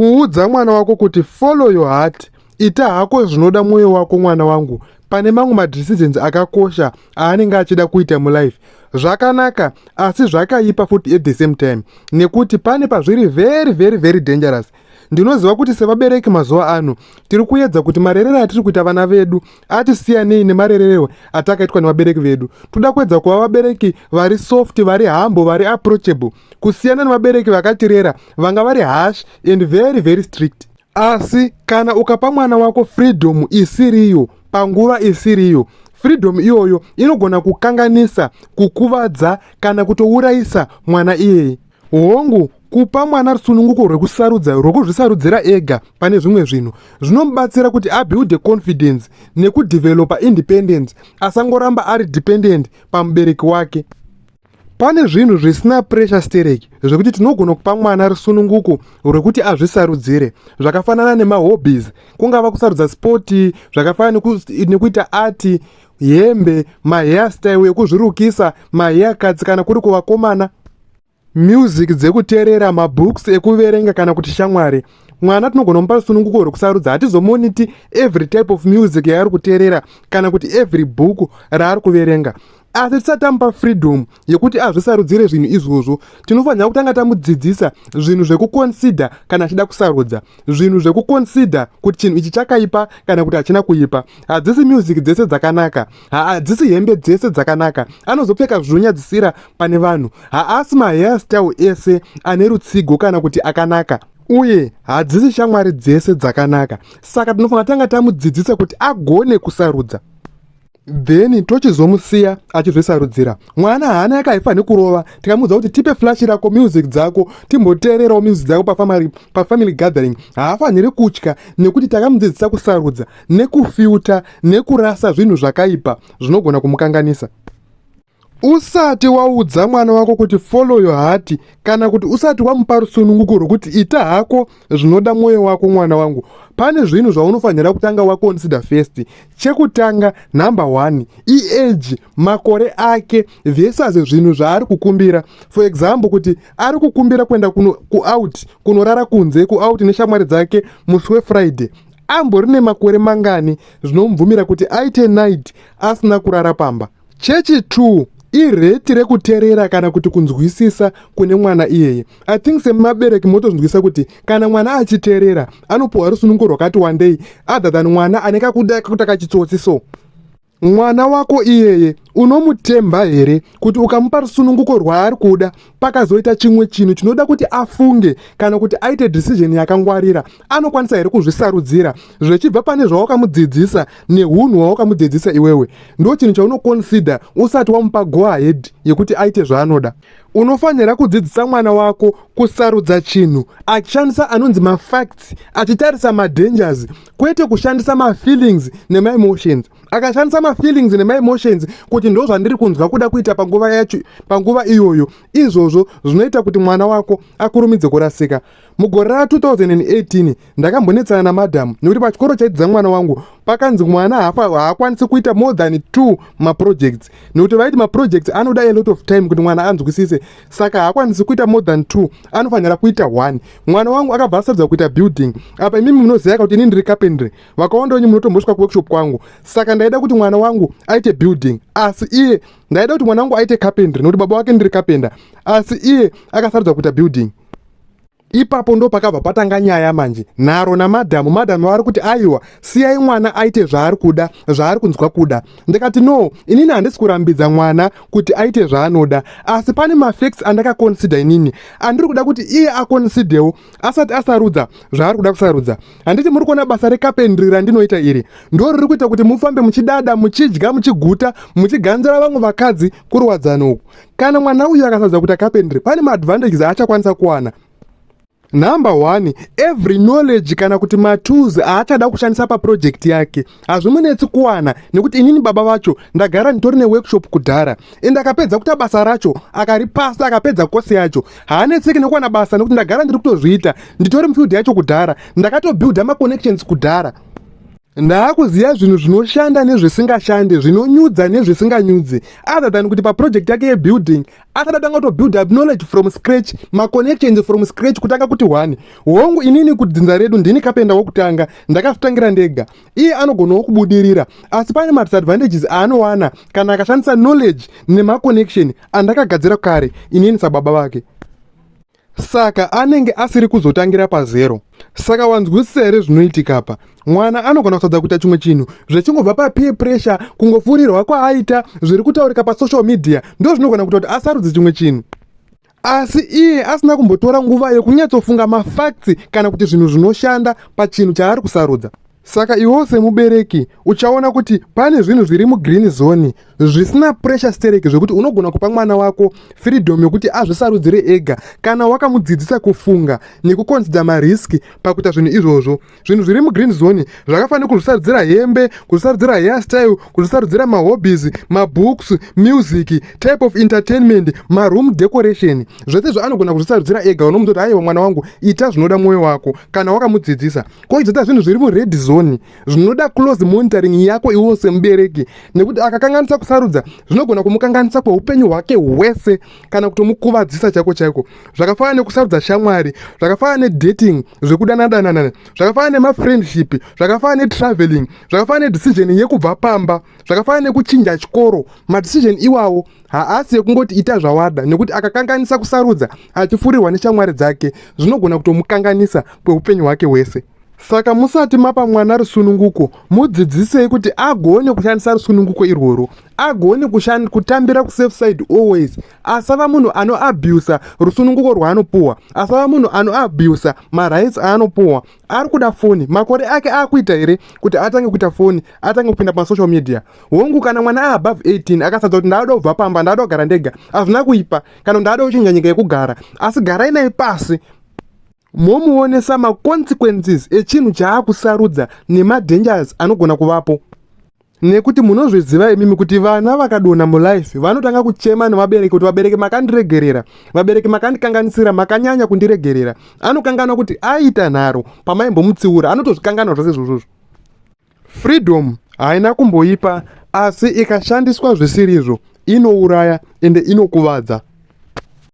Kuudza mwana wako kuti follow your heart, ita hako zvinoda mwoyo wako mwana wangu, pane mamwe madecisions akakosha aanenge achida kuita mulife, zvakanaka asi zvakaipa futi at the same time, nekuti pane pazviri very very very dangerous. Ndinoziva kuti sevabereki mazuva ano tiri kuedza kuti marerero atiri kuita vana vedu atisiyanei nemarerero atakaitwa nevabereki vedu. Toda kuedza kuva vabereki vari soft, vari humble, vari approachable, kusiyana nevabereki vakatirera vanga vari harsh and very very strict. Asi kana ukapa mwana wako freedom isiriyo panguva isiriyo, freedom iyoyo inogona kukanganisa, kukuvadza kana kutourayisa mwana iyeye. Hongu, kupa mwana rusununguko rwekusarudza, rwekuzvisarudzira ega pane zvimwe zvinhu, zvinomubatsira kuti abuilde confidence nekudevelopa independence, asangoramba ari dependent pamubereki wake. Pane zvinhu zvisina pressure stereki zvekuti tinogona kupa mwana rusununguko rwekuti azvisarudzire, zvakafanana nemahobbies, kungava kusarudza sport, zvakafanana nekuita art, hembe, mahairstyle ekuzvirukisa, mahaircuts kana kuri kuvakomana, music dzekuteerera, mabooks ekuverenga kana kuti shamwari. Mwana tinogona kumupa rusununguko rwekusarudza. Hatizomoniti every type of music yaari kuteerera kana kuti every book raari kuverenga. Asi tisati tamupa freedom yekuti azvisarudzire zvinhu izvozvo, tinofanira kutanga tamudzidzisa zvinhu zvekuconsider kana achida kusarudza, zvinhu zvekuconsider kuti chinhu ichi chakaipa kana kuti hachina kuipa. Hadzisi music dzese dzakanaka, hadzisi hembe dzese dzakanaka, anozopfeka zvinonyadzisira pane vanhu, haasi mahairstyle ese ane rutsigo kana kuti akanaka, uye hadzisi shamwari dzese dzakanaka. Saka tinofanira tanga tamudzidzisa kuti agone kusarudza, then tochizomusiya achizvisarudzira. Mwana haana yakaifanhi kurova. Tikamuudza kuti tipe flash rako, music dzako, timboteererawo music dzako pafamily gathering, haafaniri kutya, nekuti takamudzidzisa kusarudza nekufilter nekurasa zvinhu zvakaipa zvinogona kumukanganisa. Usati waudza mwana wako kuti follow your heart, kana kuti usati wamupa rusununguko rwekuti ita hako zvinoda mwoyo wako mwana wangu, pane zvinhu zvaunofanira kutanga waconsider first. Chekutanga, number one, iage, makore ake versus zvinhu zvaari kukumbira. For example, kuti ari kukumbira kuenda kuout, kunorara kunze, kuout neshamwari dzake musi weFriday, ambori nemakore mangani zvinomubvumira kuti aite night asina kurara pamba? Chechi2, irate rekuteerera kana kuti kunzwisisa kune mwana iyeye. I think semabereki motozvinzwisa kuti kana mwana achiteerera anopiwa rusununguko rwakati wandei other than mwana ane kakuda kakuti kachitsotsi. So mwana wako iyeye unomutemba here kuti ukamupa rusununguko rwaari kuda, pakazoita chimwe chinhu chinoda kuti afunge kana kuti aite decision yakangwarira, anokwanisa here kuzvisarudzira zvichibva pane zvawakamudzidzisa neunhu hwawakamudzidzisa iwewe? Ndo chinhu chaunoconsider usati wamupa go ahead yekuti aite zvaanoda. Unofanira kudzidzisa mwana wako kusarudza chinhu achishandisa anonzi mafacts, achitarisa madangers, kwete kushandisa mafeelings nemaemotions. Akashandisa mafeelings nemaemotions kuti ndo zvandiri kunzwa kuda kuita panguva yacho, panguva iyoyo, izvozvo zvinoita kuti mwana wako akurumidze kurasika. Mugore ra2018 ndakambonetsana namadhamu nekuti pachikoro chaidzidza mwana wangu pakanzi mwana haakwanisi kuita more than two maprojects, nekuti vaiti maprojects anoda a lot of time kuti mwana anzwisise, saka haakwanisi kuita more than two, anofanira kuita one. Mwana wangu akabva asarudza kuita building. Apa imimi munoziva kuti inini ndiri carpentry, vakawanda wenyu munotombosvika kuworkshop kwangu. Saka ndaida kuti mwana wangu aite building, asi iye, ndaida kuti mwana wangu aite carpentry nekuti baba wake ndiri carpenter, asi iye akasarudza kuita building. Ipapo ndo pakabva patanga nyaya manje, nharo namadhamu. Madhamu vari kuti, "Aiwa, siyai mwana aite zvaari kuda, zvaari kunzwa kuda." Ndikati, "No, inini handisi kurambidza mwana kuti aite zvaanoda, asi pane mafacts andakaconsider inini andiri kuda kuti iye aconsidewo asati asarudza zvaari kuda kusarudza. Handiti muri kuona basa recarpentry randinoita iri ndo riri kuita kuti mufambe muchidada, muchidya, muchiguta, muchiganzira vamwe vakadzi kuruwadzano uku? Kana mwana uyu akasarudza kuita carpentry, pane maadvantages aachakwanisa kuwana. Number one, every knowledge kana kuti matools aachada kushandisa paproject yake hazvimunetsi kuwana, nekuti inini baba vacho ndagara nditori neworkshop kudhara. Ende akapedza kuita basa racho, akaripasa, akapedza kosi yacho, haanetseki nekuwana basa, nekuti ndagara ndiri kutozviita, nditori mufield yacho kudhara, ndakatobuilda maconnections kudhara. Ndaakuziva zvinhu zvinoshanda nezvisingashande, zvinonyudza nezvisinganyudzi, other than kuti paproject yake yebuilding asati atanga kutobuild up knowledge from scratch, maconnections from scratch, kutanga kuti one. Hongu, inini kudzinza redu ndini kapenda wokutanga, ndakazvitangira ndega. Iye anogonawo kubudirira, asi pane madisadvantages aanowana kana akashandisa knowledge nemaconnection andakagadzira kare inini sababa vake. Saka anenge asiri kuzotangira pazero. Saka wanzwisisa here zvinoitika pa mwana anogona kusarudza kuita chimwe chinhu zvechingobva papeer pressure, kungofurirwa kwaaita, zviri kutaurika pasocial media, ndo zvinogona kuita kuti asarudze chimwe chinhu, asi iye asina kumbotora nguva yekunyatsofunga mafacts kana kuti zvinhu zvinoshanda pachinhu chaari kusarudza. Saka iwewo semubereki uchaona kuti pane zvinhu zviri mugreen zone zvisina pressure stereki, zvekuti unogona kupa mwana wako freedom yekuti azvisarudzire ega, kana wakamudzidzisa kufunga nekuconsider marisks pakuita zvinhu izvozvo. Zvinhu zviri mugreen zone zvakafanira kuzvisarudzira hembe, kuzvisarudzira hairstyle, kuzvisarudzira mahobbies, mabooks, music, type of entertainment, maroom decoration, zvese izvo anogona kuzvisarudzira ega. Unomuti, "Aiwa, mwana wangu, ita zvinoda mwoyo wako," kana wakamudzidzisa. Kozoita zvinhu zviri mured zone zvinoda close monitoring yako iwewo semubereki, nekuti akakanganisa kusarudza zvinogona kumukanganisa kweupenyu hwake hwese kana kutomukuvadzisa chaiko chaiko. Zvakafanana nekusarudza shamwari, zvakafanana nedating, zvekudanadanana, zvakafanana nemafriendship, zvakafanana netraveling, zvakafanana nedecision yekubva pamba, zvakafanana nekuchinja chikoro. Madecision iwawo haasi ekungoti ita zvawada, nekuti akakanganisa kusarudza achifurirwa neshamwari dzake zvinogona kutomukanganisa kweupenyu hwake hwese. Saka musati mapa mwana rusununguko, mudzidzisei kuti agone kushandisa rusununguko irworwo, agone kutambira kusafe side always, asava munhu anoabusa rusununguko rwaanopuhwa, asava munhu anoabusa marights aanopuhwa. Ari kuda foni, makore ake akuita here kuti atange kuita foni, atange kupinda pasocial media? Hongu, kana mwana aabove 18 akasarudza kuti ndaada kubva pamba, ndaada kugara ndega, hazvina kuipa, kana ndaada kuchinja nyika yekugara, asi garai naye pasi, momuonesa maconsequences echinhu chaakusarudza nemadangers anogona kuvapo, nekuti munozviziva imimi kuti vana vakadonha mulife vanotanga kuchema nevabereki kuti, "Vabereki, makandiregerera. Vabereki, makandikanganisira, makanyanya kundiregerera." Anokanganwa kuti aita nharo pamaimbomutsiura, anotozvikanganwa zvose izvozvozvo. Freedom haina kumboipa, asi ikashandiswa zvisirizvo inouraya ende inokuvadza.